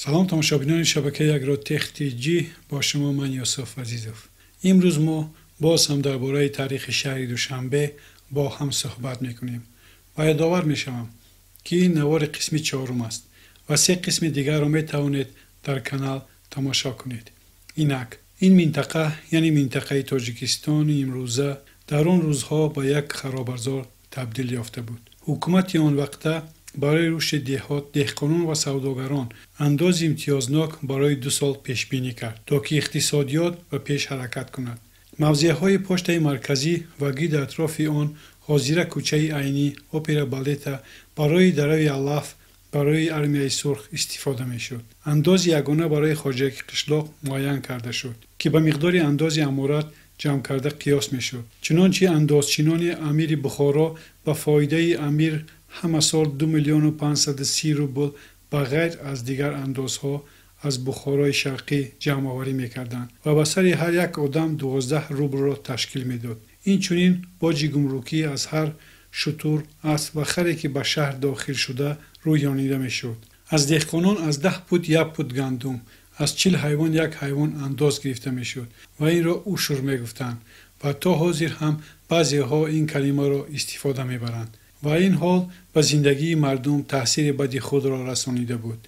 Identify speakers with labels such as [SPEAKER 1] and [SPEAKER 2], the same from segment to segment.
[SPEAKER 1] Салом, тамошобинони шабакаи Агротех ТЖ, бо шумо ман Юсуф Азизов. Имрӯз мо боз ҳам дар бораи таърихи шаҳри Душанбе бо ҳам суҳбат мекунем ва ёдовар мешавам, ки ин навори қисми чорум аст ва се қисми дигарро метавонед дар канал тамошо кунед. Инак, ин минтақа, яъне минтақаи Тоҷикистони имрӯза, дар он рӯзҳо ба як харобазор табдил ёфта буд. Ҳукумати он вақта барои рушди деҳот, деҳқонон ва савдогарон андози имтиёзнок барои 2 сол пешбинӣ кард, то ки иқтисодиёт ба пеш ҳаракат кунад. Мавзеъҳои поштаи марказӣ ва гирди атрофи он, ҳозира кӯчаи Айнӣ, опера балета, барои дарави алаф барои армияи сурх истифода мешуд. Андози ягона барои хоҷагии қишлоқ муайян карда шуд, ки ба миқдори андози аморат ҷамъкарда қиёс мешуд. Чунончи андозчинони амири Бухоро ба фоидаи амир ҳама сол 2 миллиону 530 рубл ба ғайр аз дигар андозҳо аз Бухорои Шарқӣ ҷамъоварӣ мекарданд ва ба сари ҳар як одам 12 рублро ташкил медод. Инчунин боҷи гумрукӣ аз ҳар шутур, асп ва харе, ки ба шаҳр дохил шуда, рӯёнида мешуд. Аз деҳқонон аз 10 пуд як пуд гандум, аз 40 ҳайвон як ҳайвон андоз гирифта мешуд ва инро ушур мегуфтанд ва то ҳозир ҳам баъзеҳо ин калимаро истифода мебаранд. Ва ин ҳол ба зиндагии мардум таъсири бади худро расонида буд.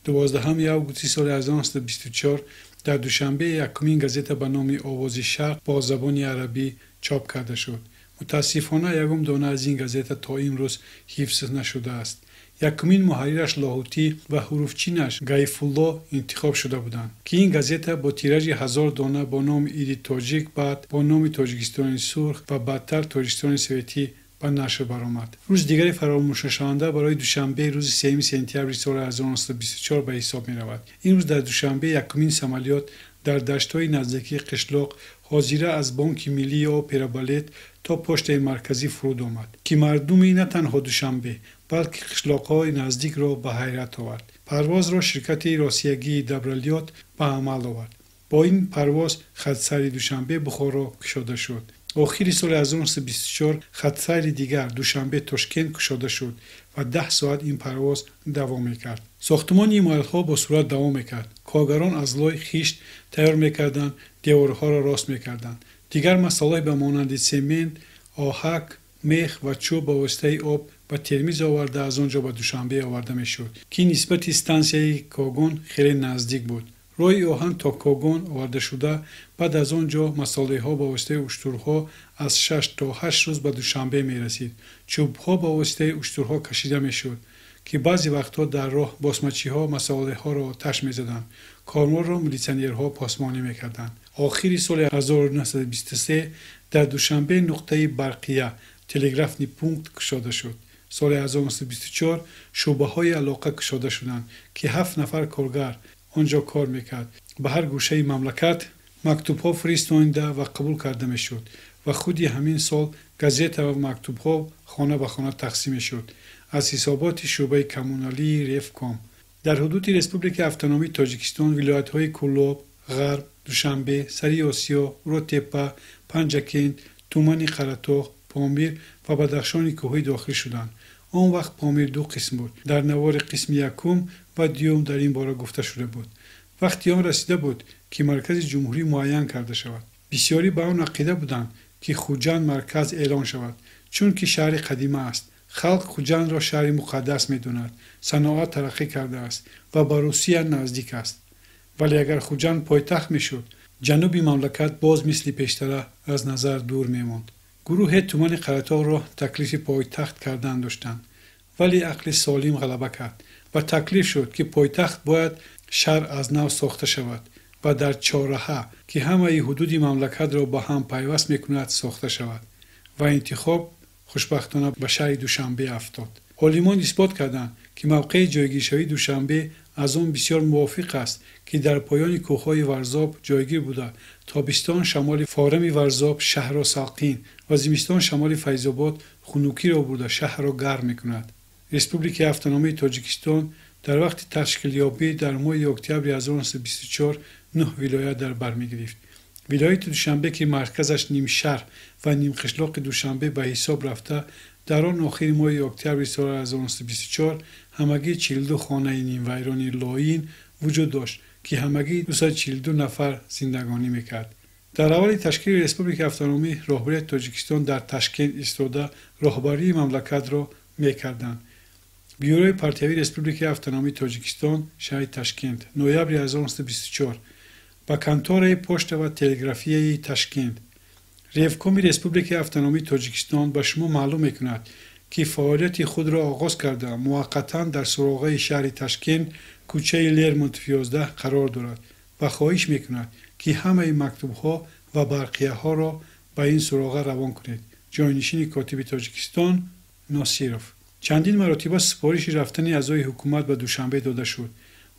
[SPEAKER 1] 12 августи соли 1924 дар Душанбе якумин газета ба номи Овози Шарқ бо забони арабӣ чоп карда шуд. Мутаассифона, ягон дона аз ин газета то имрӯз ҳифз нашудааст. Якумин муҳаррираш Лоҳутӣ ва ҳуруфчинаш Гайфулло интихоб шуда буданд, ки ин газета бо тиражи 1000 дона бо номи Иди Тоҷик, баъд бо номи Тоҷикистони Сурх ва баъдтар Тоҷикистони Советӣ ба нашр баромад. Рӯзи дигари фаромӯшнашаванда барои Душанбе рӯзи 3 сентябри соли 1924 ба ҳисоб меравад. Ин рӯз дар Душанбе якумин самолёт дар даштҳои наздикии қишлоқ, ҳозира аз Бонки Миллии опера балет то поштаи марказӣ фуруд омад, ки мардуми на танҳо Душанбе, балки қишлоқҳои наздикро ба ҳайрат овард. Парвозро ширкати росиягии Добролёт ба амал овард. Бо ин парвоз хатсайри Душанбе Бухоро кушода шуд. Охири соли 1924 хатсайри дигар Душанбе Тошкент кушода шуд ва 10 соат ин парвоз давом мекард. Сохтмони иморатҳо бо суръат давом мекард. Коргарон аз лой хишт тайёр мекарданд, деворҳоро рост мекарданд. Дигар масолеҳ ба монанди семент, оҳак, мех ва чӯб ба воситаи об ба Термиз оварда, аз он ҷо ба Душанбе оварда мешуд, ки нисбати стансияи Когон хеле наздик буд. Роҳи оҳан то Когон оварда шуда, баъд аз он ҷо масолеҳҳо ба воситаи уштурҳо аз 6 то 8 рӯз ба Душанбе мерасид. Чӯбҳо ба воситаи уштурҳо кашида мешуд, ки баъзе вақтҳо дар роҳ босмачиҳо масолеҳҳоро оташ мезаданд. Корвонро милитсионерҳо посбонӣ мекарданд. Охири соли 1923 дар Душанбе нуқтаи барқия телеграфный пункт кушода шуд. Соли 1924 шӯъбаҳои алоқа кушода шуданд, ки 7 нафар коргар он ҷо кор мекард. Ба ҳар гӯшаи мамлакат мактубҳо фиристонида ва қабул карда мешуд ва худи ҳамин сол газета ва мактубҳо хона ба хона тақсим мешуд аз ҳисоботи шӯъбаи коммуналии Ревком. Дар ҳудуди Республикаи Автономии Тоҷикистон вилоятҳои Кӯлоб, Ғарб, Душанбе, Сари Осиё, Уротепа, Панҷакент, Тумани Қаратоғ, Помир ва Бадахшони кӯҳӣ дохил шуданд. Он вақт Помир ду қисм буд. Дар навори қисми якум ва дуюм дар ин бора гуфта шуда буд. Вақти он расида буд, ки маркази ҷумҳурӣ муайян карда шавад. Бисёрӣ ба он ақида буданд, ки Хуҷанд марказ эълон шавад, чунки шаҳри қадима аст. Халқ Хуҷандро шаҳри муқаддас медонад, саноат тараққӣ кардааст ва ба Русия наздик аст. Вале агар Хуҷанд пойтахт мешуд, ҷануби мамлакат боз мисли пештара аз назар дур мемонд. Гурӯҳе Тумани Қаратоғро таклифи пойтахт кардан доштанд, вале ақли солим ғалаба кард ва таклиф шуд, ки пойтахт бояд шаҳр аз нав сохта шавад ва дар чорраҳа, ки ҳамаи ҳудуди мамлакатро ба ҳам пайваст мекунад, сохта шавад. Ва интихоб хушбахтона ба шаҳри Душанбе афтод. Олимон исбот карданд, ки мавқеи ҷойгиршавии Душанбе аз он бисёр мувофиқ аст, ки дар поёни кӯҳҳои Варзоб ҷойгир буда, тобистон шамоли форами Варзоб шаҳрро салқин ва зимистон шамоли Файзобод хунукиро бурда шаҳрро гарм мекунад. Республикаи Автономии Тоҷикистон дар вақти ташкилёбӣ дар моҳи октябри 1924 9 вилоят дар бар мегирифт. Вилояти Душанбе, ки марказаш нимшаҳр ва нимқишлоқи Душанбе ба ҳисоб рафта, дар он охири моҳи октябри соли 1924 ҳамагӣ 42 хонаи нимвайрони лоин вуҷуд дошт, ки ҳамагӣ 242 нафар зиндагонӣ мекард. Дар аввали ташкили Республикаи Автономӣ роҳбарияти Тоҷикистон дар Ташкент истода роҳбарии мамлакатро мекарданд. Бюрои партиявии Республикаи Автономии Тоҷикистон, шаҳри Ташкент, ноябри 1924, ба контораи почта ва телеграфияи Ташкент. Ревкоми Республикаи Автономии Тоҷикистон ба шумо маълум мекунад, ки фаъолияти худро оғоз карда, муваққатан дар суроғаи шаҳри Ташкент, кӯчаи Лермонтов 11 қарор дорад ва хоҳиш мекунад, ки ҳамаи мактубҳо ва барқияҳоро ба ин суроға равон кунед. Ҷойнишини котиби Тоҷикистон Носиров. Чандин маротиба супориши рафтани аъзои ҳукумат ба Душанбе дода шуд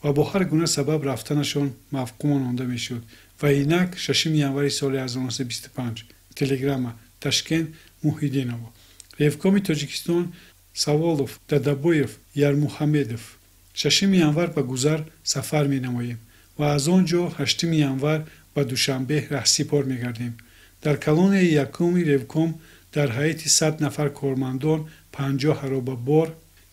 [SPEAKER 1] ва бо ҳар гуна сабаб рафтанашон мавқум монда мешуд. Ва инак 6 январи соли 1925 телеграмма Ташкент Муҳиддиново. Ревкоми Тоҷикистон Саволов, Дадабоев, Ярмуҳаммедов. 6 январ ба Гузар сафар менамоем ва аз он ҷо 8 январ ба Душанбе раҳсипор мегардем. Дар колонияи якуми Ревком дар ҳайати 100 нафар кормандон 50 ҳароба бор.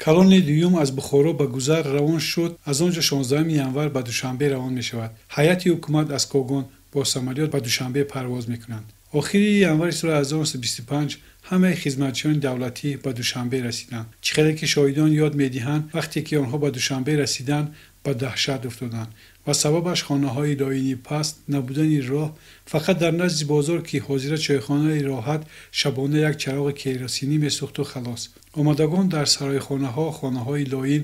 [SPEAKER 1] Колонияи дуюм аз Бухоро ба Гузар равон шуд, аз он ҷо 16 январ ба Душанбе равон мешавад. Ҳайати ҳукумат аз Когон бо самолёт ба Душанбе парвоз мекунанд. Охири январи соли 1925 ҳамаи хизматчиёни давлатӣ ба Душанбе расиданд. Чӣ хеле ки шоҳидон ёд медиҳанд, вақте ки онҳо ба Душанбе расиданд, ба даҳшат афтоданд ва сабабаш хонаҳои лоини паст, набудани роҳ, фақат дар назди бозор, ки ҳозира чойхонаи роҳат, шабона як чароғи керосинӣ месӯхту халос. Омадагон дар саройхонаҳо, хонаҳои лоин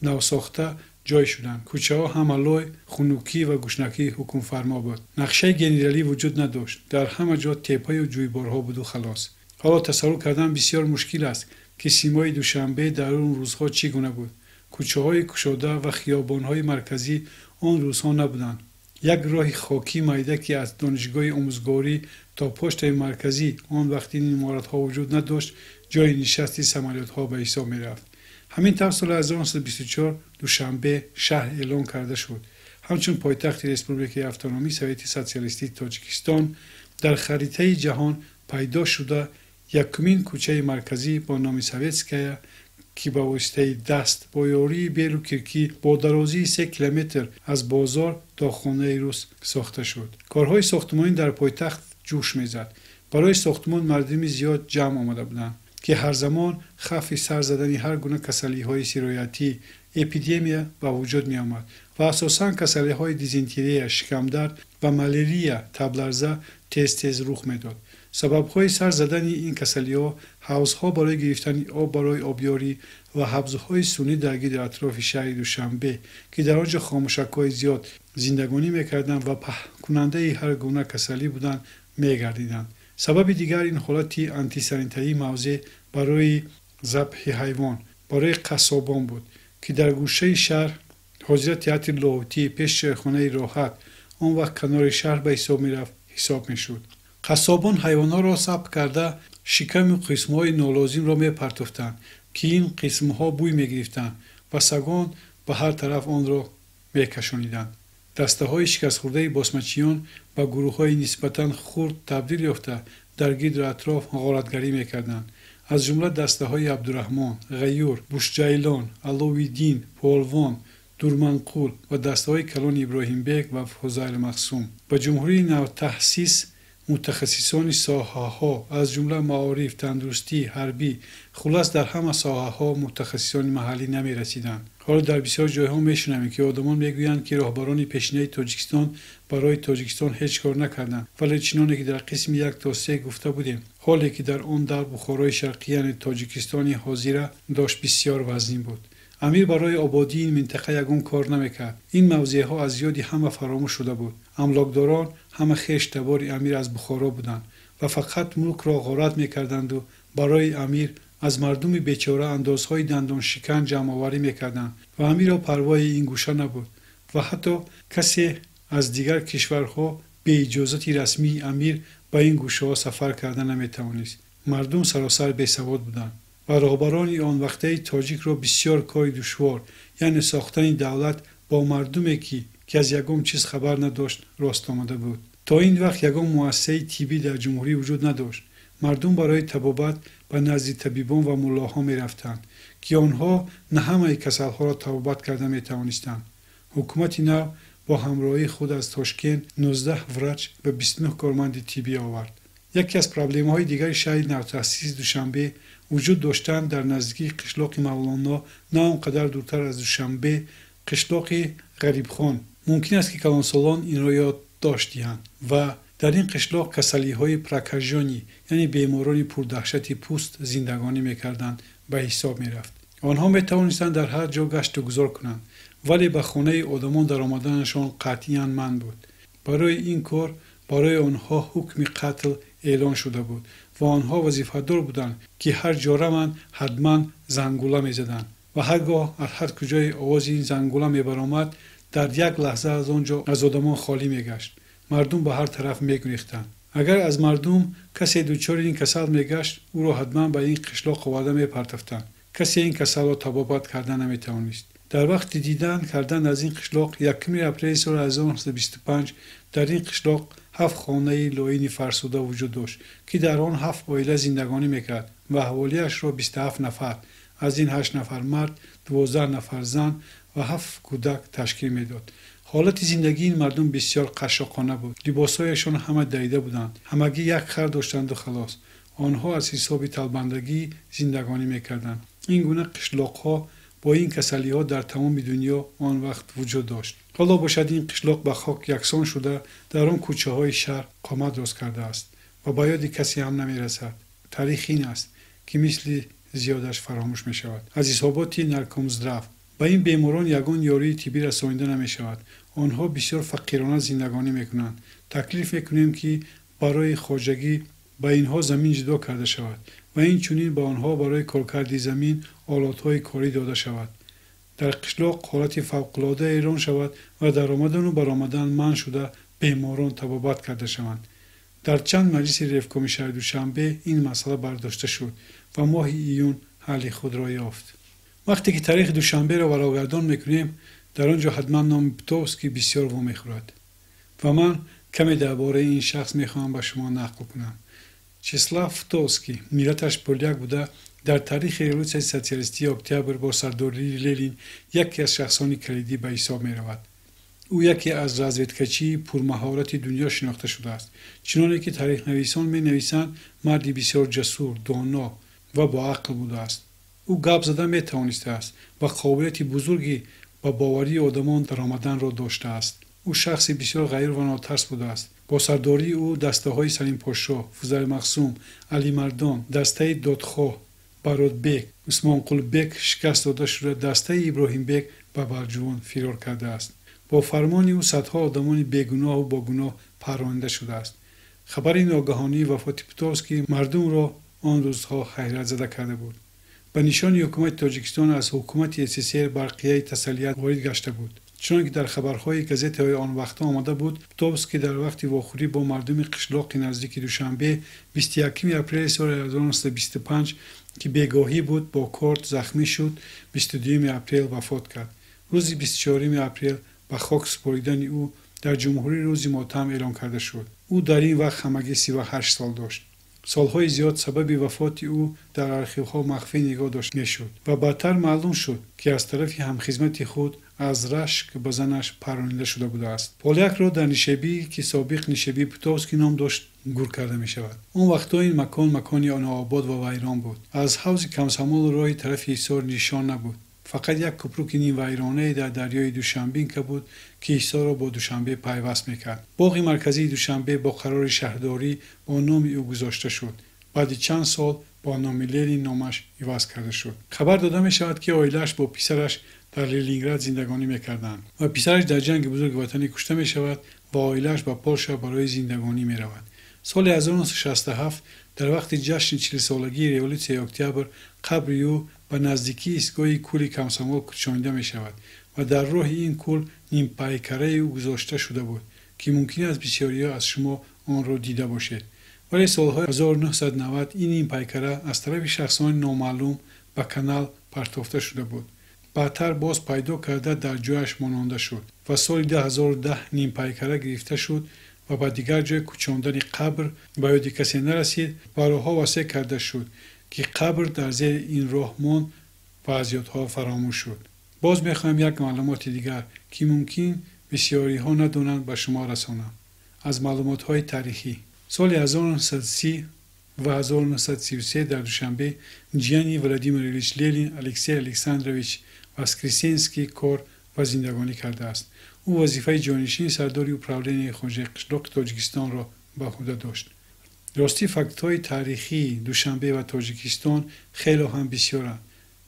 [SPEAKER 1] навсохта ҷой шуданд. Кӯчаҳо ҳама лой, хунукӣ ва гушнакӣ ҳукмфармо буд. Нақшаи генералӣ вуҷуд надошт. Дар ҳама ҷо теппаю ҷӯйборҳо буду халос. Ҳоло тасаввур кардан бисёр мушкил аст, ки симои Душанбе дар он рӯзҳо чӣ гуна буд. Кӯчаҳои кушода ва хиёбонҳои марказӣ он рӯзҳо набуданд. Як роҳи хокӣ майда, ки аз донишгоҳи омӯзгорӣ то почтаи марказӣ он вақт ин иморатҳо вуҷуд надошт, ҷои нишасти самолётҳо ба ҳисоб мерафт. Ҳамин тавр соли 1924 Душанбе шаҳр эълон карда шуд. Ҳамчун пойтахти Республикаи Автономии Совети Социалистии Тоҷикистон дар харитаи ҷаҳон пайдо шуда, якумин кӯчаи марказӣ бо номи Советская, ки ба воситаи даст бо ёрии белу киркӣ бо дарозии 3 километр аз бозор то хонаи рус сохта шуд. Корҳои сохтмонӣ дар пойтахт ҷӯш мезад. Барои сохтмон мардуми зиёд ҷамъ омада буданд, ки ҳар замон хавфи сар задани ҳар гуна касалиҳои сироятӣ, эпидемия ба вуҷуд меомад ва асосан касалиҳои дизентерия, шикамдард ва малярия, табларза тез-тез рух медод. Сабабҳои сар задани ин касалиҳо ҳавзҳо барои гирифтани об барои обёрӣ ва ҳавзҳои сунъӣ дар гирди атрофи шаҳри Душанбе, ки дар он ҷо хомӯшакҳои зиёд зиндагонӣ мекарданд ва паҳнкунандаи ҳар гуна касалӣ буданд, мегардиданд. Сабаби дигар ин ҳолати антисанитарии мавзеъ барои забҳи ҳайвон, барои қассобон буд, ки дар гӯшаи шаҳр ҳозира театри Лоҳутӣ пеш чойхонаи роҳат, он вақт канори шаҳр ба ҳисоб мерафт, ҳисоб мешуд. Қассобон ҳайвонҳоро забҳ карда, шикаму қисмҳои нолозимро мепартофтанд, ки ин қисмҳо бӯй мегирифтанд ва сагон ба ҳар тараф онро мекашониданд. Дастаҳои шикастхӯрдаи босмачиён ба гурӯҳҳои нисбатан хурд табдил ёфта, дар гирду атроф ғоратгарӣ мекарданд. Аз ҷумла дастаҳои Абдураҳмон, Ғаюр, Бушҷайлон, Аловиддин, Полвон, Дурманқул ва дастаҳои калони Иброҳимбек ва Фузайл Мақсум. Ба ҷумҳурии навтаъсис мутахассисони соҳаҳо, аз ҷумла маориф, тандурустӣ, ҳарбӣ, хуллас дар ҳама соҳаҳо мутахассисони маҳаллӣ намерасиданд. Ҳоло дар бисёр ҷойҳо мешунавем, ки одамон мегӯянд, ки роҳбарони пешинаи Тоҷикистон барои Тоҷикистон ҳеҷ кор накарданд, вале чуноне ки дар қисми 1 то 3 гуфта будем, ҳоле ки дар он дар Бухорои Шарқӣ, яъне Тоҷикистони ҳозира дошт, бисёр вазнин буд. Амир барои ободии ин минтақа ягон кор намекард. Ин мавзеъҳо аз ёди ҳама фаромӯш шуда буд. Амлокдорон ҳама хеш табори амир аз Бухоро буданд ва фақат мулкро ғорат мекарданду барои амир аз мардуми бечора андозҳои дандоншикан ҷамъоварӣ мекарданд ва амирро парвои ин гӯша набуд ва ҳатто касе аз дигар кишварҳо бе иҷозати расмии амир ба ин гӯшаҳо сафар карда наметавонист. Мардум саросар бесавод буданд ва роҳбарони он вақтаи тоҷикро бисёр кори душвор, яъне сохтани давлат бо мардуме, ки аз ягон чиз хабар надошт, рост омада буд. То ин вақт ягон муассисаи тиббӣ дар ҷумҳурӣ вуҷуд надошт. Мардум барои табобат ба назди табибон ва муллоҳо мерафтанд, ки онҳо на ҳамаи касалҳоро табобат карда метавонистанд. Ҳукумати нав бо ҳамроҳии худ аз Тошкент 19 врач ва 29 корманди тиббӣ овард. Яке аз проблемаҳои дигари шаҳри навтаъсиси Душанбе вуҷуд доштан дар наздикии қишлоқи Мавлоно, на он қадар дуртар аз Душанбе, қишлоқи Ғарибхон. Мумкин аст, ки калонсолон инро ёд дошт диҳанд ва дар ин қишлоқ касалиҳои прокажёнӣ, яъне беморони пурдаҳшати пӯст зиндагонӣ мекарданд, ба ҳисоб мерафт. Онҳо метавонистанд дар ҳар ҷо гашту гузор кунанд, вале ба хонаи одамон даромаданашон қатъиян манъ буд. Барои ин кор барои онҳо ҳукми қатл эълон шуда буд ва онҳо вазифадор буданд, ки ҳар ҷо раванд ҳатман зангула мезаданд ва ҳар гоҳ аз ҳар куҷое овози ин зангула мебаромад, дар як лаҳза аз он ҷо аз одамон холӣ мегашт. Мардум ба ҳар тараф мегурехтанд. Агар аз мардум касе дучори ин касал мегашт, ӯро ҳатман ба ин қишлоқ оварда мепартофтанд. Касе ин касалро табобат карда наметавонист. Дар вақти дидан кардан аз ин қишлоқ 1 апрели соли 1925 дар ин қишлоқ 7 хонаи лоини фарсуда вуҷуд дошт, ки дар он 7 оила зиндагонӣ мекард ва аҳолиашро 27 нафар, аз ин 8 нафар мард, 12 нафар зан ва 7 кӯдак ташкил медод. Ҳолати зиндагии ин мардум бисёр қашшоқона буд. Либосҳояшон ҳама дарида буданд. Ҳамагӣ як хар доштанду халос. Онҳо аз ҳисоби талбандагӣ зиндагонӣ мекарданд. Ин гуна қишлоқҳо бо ин касалиҳо дар тамоми дунё он вақт вуҷуд дошт. Ҳоло бошад ин қишлоқ ба хок яксон шуда, дар он кӯчаҳои шаҳр қомат рост кардааст ва ба ёди касе ҳам намерасад. Таърих ин аст, ки мисли зиёдаш фаромӯш мешавад. Аз ҳисоботи Наркомздрав ба ин беморон ягон ёрии тиббӣ расонида намешавад. Онҳо бисёр фақирона зиндагонӣ мекунанд. Таклиф мекунем, ки барои хоҷагӣ ба инҳо замин ҷудо карда шавад ва инчунин ба онҳо барои коркарди замин олотҳои корӣ дода шавад. Дар қишлоқ ҳолати фавқулода эълон шавад ва даромадану баромадан манъ шуда беморон табобат карда шаванд. Дар чанд маҷлиси ревкоми шаҳри Душанбе ин масъала бардошта шуд ва моҳи июн ҳалли худро ёфт. Вақте ки таърихи Душанберо варогардон мекунем, дар он ҷо ҳатман номи Птовский бисёр вомехӯрад ва ман каме дар бораи ин шахс мехоҳам ба шумо нақл кунам. Чеслав Птовский миллаташ поляк буда, дар таърихи революсияи социалистии октябр бо сардории Ленин яке аз шахсони калидӣ ба ҳисоб меравад. Ӯ яке аз разведкачии пурмаҳорати дунё шинохта шудааст. Чуноне ки таърихнависон менависанд, марди бисёр ҷасур, доно ва боақл будааст. Ӯ гап зада метавонистааст ва қобилияти бузурги ба боварии одамон даромаданро доштааст. Ӯ шахси бисёр ғайюр ва нотарс будааст. Бо сардории ӯ дастаҳои Салимпошо, Фузайл Мақсум, Алимардон, дастаи Додхоҳ, Бародбек, Усмонқулбек шикаст дода шуда, дастаи Иброҳимбек ба Балҷувон фирор кардааст. Бо фармони ӯ садҳо одамони бегуноҳу богуноҳ парронида шудааст. Хабари ногаҳонии вафоти Птовский мардумро он рӯзҳо ҳайратзада карда буд. Ба нишони ҳукумати Тоҷикистон аз ҳукумати СССР барқияи тасаллият ворид гашта буд. Чунон ки дар хабарҳои газетаҳои он вақтҳо омада буд, Птовский дар вақти вохӯрӣ бо мардуми қишлоқи наздики Душанбе 21 апрели соли 1925, ки бегоҳӣ буд, бо корд захмӣ шуд, 22 апрел вафот кард. Рӯзи 24 апрел ба хок супоридани ӯ дар ҷумҳурӣ рӯзи мотам эълон карда шуд. Ӯ дар ин вақт ҳамагӣ 38 сол дошт. Солҳои зиёд сабаби вафоти ӯ дар архивҳо махфӣ нигоҳ дошта мешуд ва баъдтар маълум шуд, ки аз тарафи ҳамхизмати худ аз рашк ба занаш парронида шуда будааст. Полякро дар Нишебӣ, ки собиқ Нишебии Птовский ном дошт, гур карда мешавад. Он вақтҳо ин макон макони нообод ва вайрон буд. Аз ҳавзи Комсомолу роҳи тарафи Ҳисор нишон набуд. Фақат як купруки нимвайронае дар дарёи Душанбинка буд, ки Ҳисорро бо Душанбе пайваст мекард. Боғи марказии Душанбе бо қарори шаҳрдорӣ бо номи ӯ гузошта шуд. Баъди чанд сол бо номи Ленин номаш иваз карда шуд. Хабар дода мешавад, ки оилааш бо писараш дар Ленинград зиндагонӣ мекарданд ва писараш дар ҷанги бузурги ватанӣ кушта мешавад ва оилааш ба Полша барои зиндагонӣ меравад. Соли 1967 дар вақти ҷашни 40-солагии революсияи октябр қабри ӯ ба наздикии истгоҳи кӯли Комсомол кӯчонида мешавад ва дар роҳи ин кӯл нимпайкараи ӯ гузошта шуда буд, ки мумкин аст бисёриҳо аз шумо онро дида бошед. Вале солҳои 1990 ин нимпайкара аз тарафи шахсони номаълум ба канал партофта шуда буд. Баъдтар боз пайдо карда дар ҷояш мононда шуд ва соли 2010 нимпайкара гирифта шуд ва ба дигар ҷой кӯчондани қабр ба ёди касе нарасид ва роҳҳо васеъ карда шуд, ки қабр дар зери ин роҳ монд ва аз ёдҳо фаромӯш шуд. Боз мехоҳам як маълумоти дигар, ки мумкин бисёриҳо надонанд, ба шумо расонам. Аз маълумотҳои таърихӣ. Соли 1930 ва 1933 дар Душанбе ҷияни Владимир Ильич Ленин, Алексей Александрович Воскресенский кор ва зиндагонӣ кардааст. Ӯ вазифаи ҷонишини сардори управленияи хоҷаи қишлоқи Тоҷикистонро ба ӯҳда дошт. Ростӣ, фактҳои таърихии Душанбе ва Тоҷикистон хело ҳам бисёранд.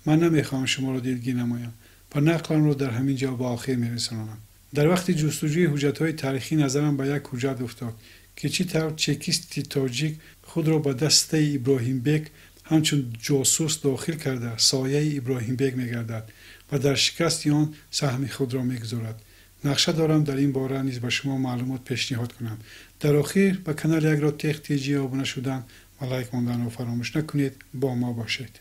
[SPEAKER 1] Ман намехоҳам шуморо дилгир намоям ва нақламро дар ҳамин ҷо ба охир мерасонам. Дар вақти ҷустуҷӯи ҳуҷҷатҳои таърихӣ назарам ба як ҳуҷҷат уфтод, ки чӣ тавр чекисти тоҷик худро ба дастаи Иброҳимбек ҳамчун ҷосус дохил карда, сояи Иброҳимбек мегардад ва дар шикасти он саҳми худро мегузорад. Нақша дорам дар ин бора низ ба шумо маълумот пешниҳод кунам. Дар охир ба канали Агротех ТЖ обуна шудан ва лайк монданро фаромӯш накунед. Бо мо бошед.